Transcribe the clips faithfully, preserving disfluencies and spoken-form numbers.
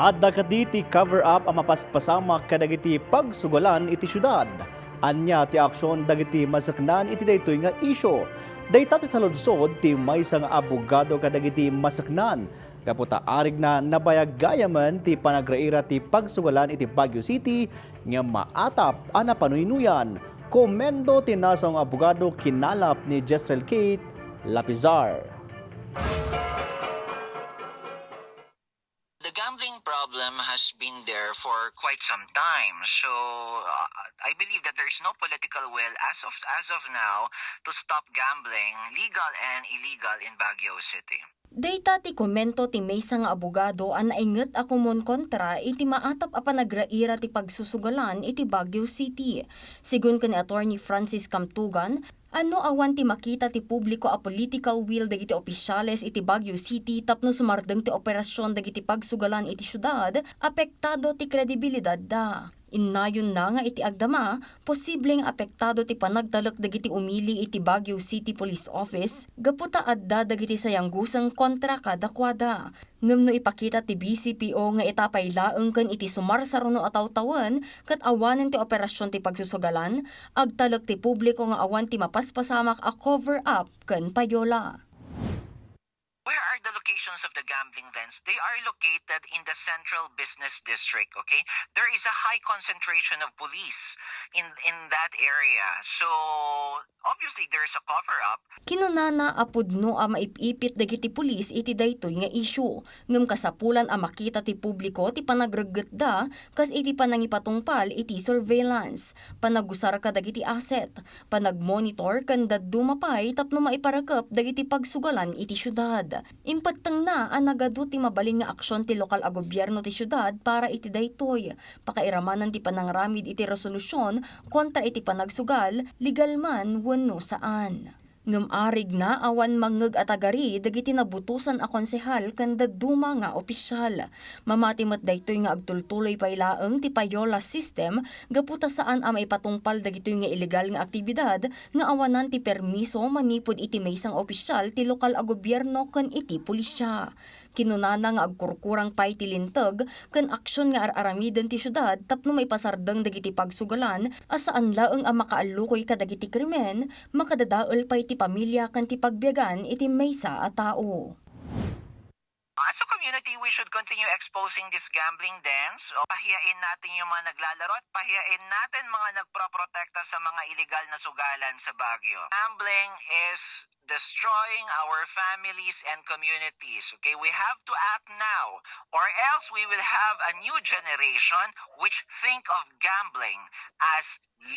Adda kadi ti cover-up a mapaspasamak kadagiti pagsugalan iti siudad. Ania ti aksion dagiti masaknan iti daytoy nga isyu? Dayta ti saludsod ti maysa nga abogado kadagiti masaknan. Gapu ta arigna, nabayag gayamen ti panagraira ti pagsugalan iti Baguio City nga maatap a napanuynuyan. Komento ti nasao nga abogado, kinalap ni Jezreel Kate Lapizar. The gambling problem has been there for quite some time. So, uh, I believe that there is no political will as of as of now to stop gambling, legal and illegal, in Baguio City. Dayta ti komento ti maysa nga abogado a nainget a kumonkontra iti maatap a panagraira ti pagsusugalan iti Baguio City. Segun ken ni Attorney Francis Camtugan, a no awan ti makita ti publiko a political will dagiti opisyales iti Baguio City tapno sumardeng ti operasion dagiti pagsugalan iti siudad, apektado ti kredibilidadda. Innayonna nga iti agdama, posible nga apektado ti panagtalek dagiti umili iti Baguio City Police Office gapu ta adda dagiti sayangguseng kontra kadakuada. Ngem no ipakita ti B C P O nga ita pay laeng ken iti sumarsaruno a tawtawen ket awanen ti operasion ti pagsusugalan, agtalek ti publiko nga awan ti mapaspasamak a cover-up ken payola. Where are the locations of the gambling dens? They are located in the central business district, okay? There is a high concentration of police in in that area. So, obviously, there's a cover-up. Kinunana a pudno a maip-ipit dagiti pulis iti daytoy nga isyu, ngem kasapulan a makita ti publiko ti panagreggetda kas iti panangipatungpal iti surveillance, panagusar kadagiti asset, panagmonitor ken dadduma pay tapno maiparekep dagiti pagsugalan iti siudad. Impettengna a nagadu ti mabalin nga aksion ti lokal a gobierno ti siudad para iti daytoy, pakairamanen ti panangaramid iti resolusion kontra iti panagsugal, legal man wenno saan. Ngem arigna, awan mangngeg a tagari dagiti nabutosan a konsehal ken dadduma nga opisyal. Mamati met daytoy nga agtultuloy pay laeng ti payola system gapu ta saan a maipatungpal dagitoy nga ilegal nga aktibidad nga awanan ti permiso manipud iti maysa nga opisyal ti lokal a gobierno ken iti pulisya. Kinunana nga agkurkurang pay ti linteg ken aksion nga ar-aramiden ti siudad tapno maipasardeng dagiti pagsugalan a saan laeng a makaallukoy kadagiti krimen, makadadael pay ti pamilia ken ti pagbiagan iti maysa a tao. As a community, we should continue exposing these gambling dens. O, pahiyain natin yung mga naglalaro at pahiyain natin mga nagproprotekta sa mga illegal na sugalan sa Baguio. Gambling is destroying our families and communities. Okay, we have to act now, or else we will have a new generation which think of gambling as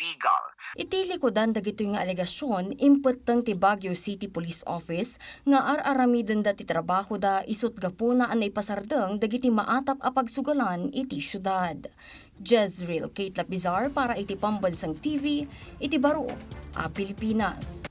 legal. Iti likudan dagitoy nga alegasion, impetteng ti Baguio City Police Office nga ar-aramidenda ti trabahoda isut gapuna a naipasardeng dagiti maatap a pagsugalan iti siudad. Jezreel Kate Lapizar para iti Pambansang T V iti Baro a Pilipinas.